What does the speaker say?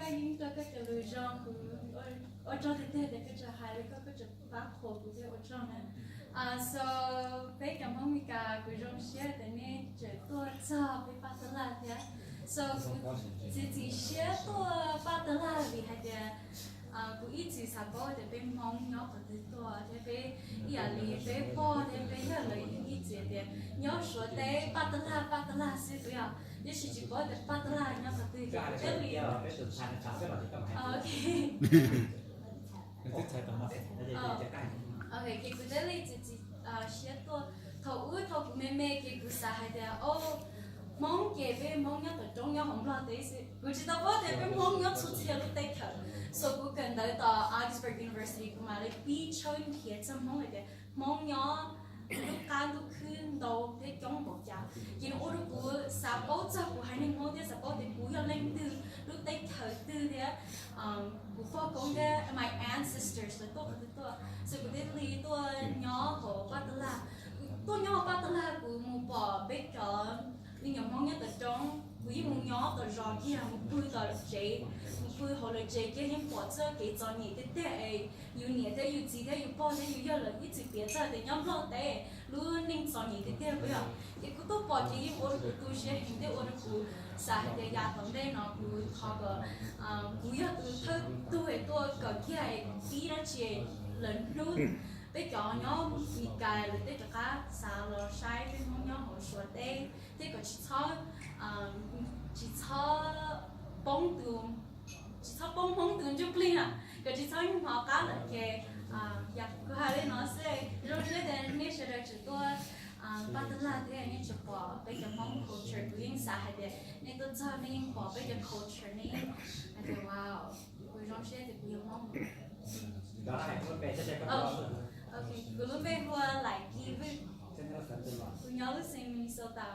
Yeej rau koj cov lus zoo, kuv ua tsaug tiag tiag tias koj tseem hais li koj, koj tseem pab qhuas kuv thiab ua tsaug na. So peb cov Hmoob Mes Kas, kuv zoo siab tias nej tseem tuaj txog peb paj tab laj thiab. So kuv txiav txim siab tuaj paj tab laj vim hais tias kuv ib txwm xav paub tias peb Hmoob nyob qhov twg tuaj thiab peb ib yam li peb pog thiab peb yawg lawv yeej ib txwm tias nyob Suav teb paj tab laj paj tab laj xwb puas yog, tiam sis tsis paub tias paj tab laj nyob qhov twg ces kuv thiaj li, ok, ces kuv thiaj li txiav txim siab tuaj. Thaum ub thaum kuv me me ces kuv xav hais tias o, Hmoob ces peb Hmoob nyob tom roob nyob hauv Nplog teb xwb, kuv tsis tau paub tias peb Hmoob nyob txhua txhia lub teb chaws. So kuv kawm ntawv tom Augsburg University kuv mam li pib tshawb nrhiav txog Hmoob hais tias Hmoob nyob lub qab ntuj khwb ntau thiab coob npaum cas, ces nws ua rau kuv xav paub txog kuv haiv neeg Hmoob thiab xav paub tias kuv yog leej twg, lub teb chaws twg thiab kuv pog koob thiab my ancestors lawv tuaj qhov twg tuaj. So kuv thiaj li tuaj nyob hauv paj tab laj. Kuv tuaj nyob hauv paj tab laj kuv mus pom peb cov me nyuam Hmoob nyob tom roob, kuv yeej mus nyob tom zos kiag, mus pw tom tsev, mus pw hauv lawv tsev kiag yeej pom txoj kev txom nyem tiag tiag es yus niam thiab yus txiv thiab yus pog thiab yus yawg lawv ib txwm piav txog tias nyob Nplog teb lub neej txom nyem tiag tiag puas yog. Ces kuv tuaj pom ces yeej ua rau kuv tu siab heev thiab ua rau kuv xav hais tias yav tom ntej no kuv thov kom kuv yog tus thawj tug es tuaj kawm kiag pib dab tsi lawv hnub peb cov nyob Mes Kas lawv tej rov qab xav los saib peb Hmoob nyob hauv Suav teb thiab kom tsis txhob, tsis txhob poob tus, tsis txhob poob Hmoob tus ntsuj plig na, kom tsis txhob hnov qab lawm ces yog kuv hais li no xwb. Zoo siab tias nej sawv daws tseem tuaj paj tab laj thiab nej tseem pom peb cov Hmoob culture. Kuv yeej xav hais tias nej tuaj txog nej yeej pom peb cov culture nej yeej hais tias wow, kuv zoo siab tias kuv yog Hmoob. Ok, kuv lub npe hu ua Laim Kis Vwj, kuv nyob lub xeev Minnesota.